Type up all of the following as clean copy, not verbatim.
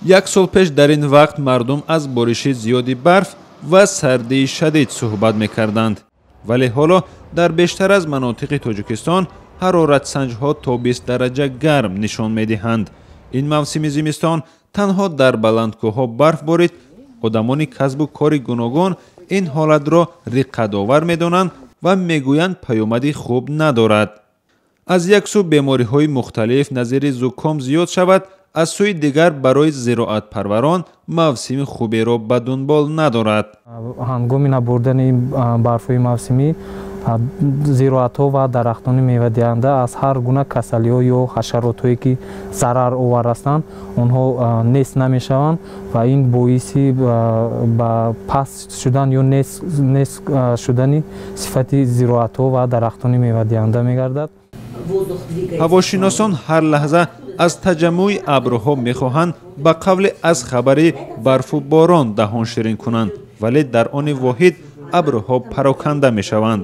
Як сол пеш дар ин вақт мардум аз бориши зиёди барф ва сардии шадид суҳбат мекарданд. Вале ҳоло дар бештар аз манотиқи Тоҷикистон ҳароратсанҷҳо то 20 дараҷа гарм нишон медиҳанд. Ин мавсими зимистон танҳо дар баландкӯҳҳо барф борид. Одамони касбу кори гуногун ин ҳолатро риққатовар медонанд ва мегӯянд, паёмади хуб надорад. Аз як сӯ бемориҳои мухталиф назири зуком зиёд шавад, аз сӯи дигар барои зироатпарварон мавсими хуберо ба дунбол надорад. Ҳангоми набурдани барфҳои мавсимӣ зироатҳо ва дарахтони мевадиҳанда аз ҳар гуна касалиҳо ё ҳашаротҳое, ки зараровар ҳастанд, онҳо нест намешаванд ва ин боиси ба паст шудан ё нест шудани сифати зироатҳо ва дарахтони мевадиҳанда мегардад. Ҳавошиносон ҳар лаҳза аз таҷаммӯи абрҳо мехоҳанд, ба қавле аз хабари барфу борон даҳон ширин кунанд, вале дар они воҳид абрҳо пароканда мешаванд.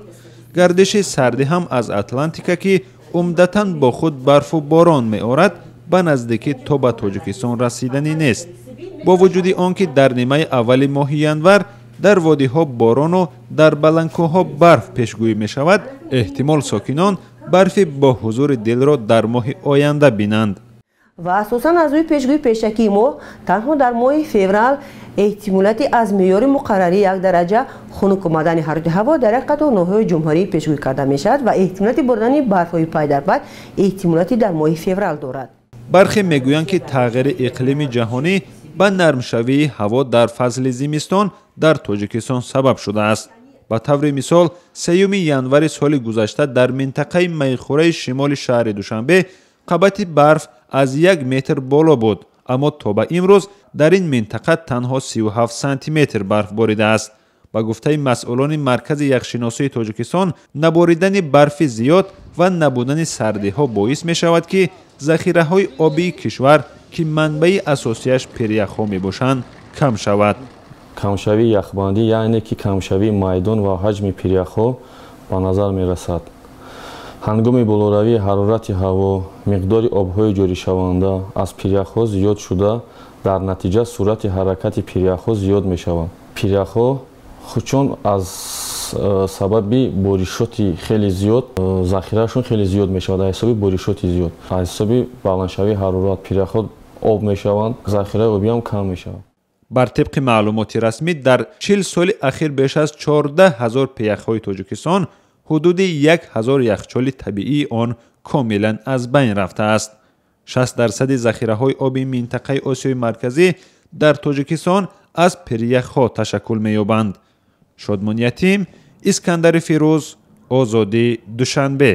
Гардиши сардӣ ҳам аз Атлантика, ки умдатан бо худ барфу борон меорад, ба наздикӣ то ба Тоҷикистон расиданӣ нест. Бо вуҷуди он ки дар нимаи аввали моҳи январ дар водиҳо борону дар баландкӯҳҳо барф пешгӯӣ мешавад, эҳтимол сокинон барфи бо ҳузури дилро дар моҳи оянда бинанд. Ва асосан аз рӯи пешгӯи пешакии мо танҳо дар моҳи феврал эҳтимолияти аз меъёри муқаррарӣ 1 дараҷа хунук омадани ҳарорати ҳаво дар як қатор ноҳияҳои ҷумҳурӣ пешгӯӣ карда мешавад ва эҳтимолияти боридани барфҳои пайдарпай эҳтимолияти дар моҳи феврал дорад. Бархе мегӯянд, ки тағйири иқлими ҷаҳонӣ ба нармшавии ҳаво дар фасли зимистон дар Тоҷикистон сабаб шудааст. Ба таври мисол, 3 январи соли гузашта дар минтақаи Майхӯраи шимоли шаҳри Душанбе қабати барф аз 1 метр боло буд, аммо то ба имрӯз дар ин минтақа танҳо 37 сантиметр барф боридааст. Ба гуфтаи масъулони Маркази яхшиносии Тоҷикистон, наборидани барфи зиёд ва набудани сардиҳо боис мешавад, ки захираҳои обии кишвар, ки манбаи асосияш пиряхҳо мебошанд, кам шавад. Камшавии яхбандӣ, яъне ки камшавии майдон ва ҳаҷми пиряхҳо ба назар мерасад. Ҳангоми болоравии ҳарорати ҳаво миқдори обҳои ҷоришаванда аз пиряхҳо зиёд шуда, дар натиҷа суръати ҳаракати пиряхҳо зиёд мешавад. Пиряхҳо чун аз сабаби боришоти хеле зиёд захираашон хеле зиёд мешавад, аз ҳисоби боришоти зиёд, аз ҳисоби баландшавии ҳарорат пиряхҳо об мешаванд, захираи обиам кам мешавад. Бар тибқи маълумоти расмӣ, дар 40 соли ахир беш аз 14 000 пиряхҳои Тоҷикистон, ҳудуди 1000 яхчоли табиии он комилан аз байн рафтааст. 60 дарсади захираҳои оби минтақаи Осиёи Марказӣ дар Тоҷикистон аз пиряхҳо ташаккул меёбанд. Шодмон Ятим, Искандари Фирӯз, Озодӣ, Душанбе.